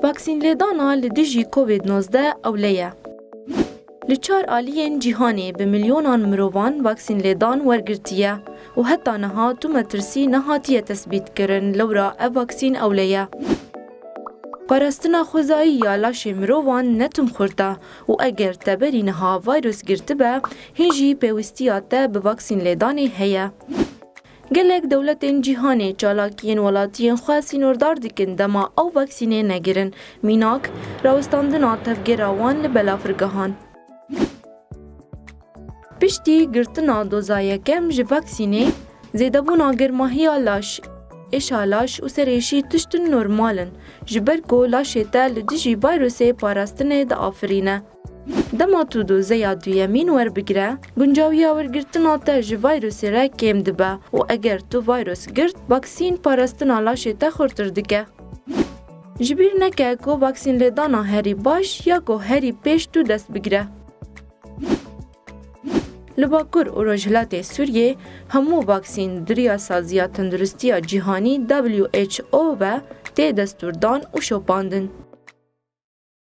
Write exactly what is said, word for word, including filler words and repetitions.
Vaksînlêdana li dijî Covid nozdeh ewle ye. Li çar aliyên cîhanê bi milyonan mirovan vaksînlêdan wergirtiye û heta niha tu metirsî nehatiye tesbîtkirin, lewra ev vaksîn ewle ye. Parastina xwezayî ya laşê mirovan ne tim xurt e û eger te berî niha vîrus girtibe, hîn jî pêwîstiya te bi vaksînlêdanê heye. Gelek dewletên cîhanê çalakiyên welatiyên xwe sînordar dikin dema ew vaksînê negirin, mînak, rawestandina tevgera wan li belafirgehan. Piştî girtina doza yekem ji vaksînê, zêdebûna germahiya laş, êşa laş û serêşî tiştin normal in, ji ber ku laşê te li dijî vîrusê parastinê diafirîne. Dema tu dozeya duyemîn werbigire, guncawiya wergirtina te ji vîrusê re kêm dibe û eger tu vîrus girt, vaksîn parastina laşê te xurtir dike. Ji bîr neke ku vaksînlêdana herî baş ya ku herî pêş tu dest bigire. Li Bakur û Rojhilatê Sûriyê hemû vaksîn di riya Saziya Tenduristiya Cîhanî W H O ve tê destûrdan û şopandin.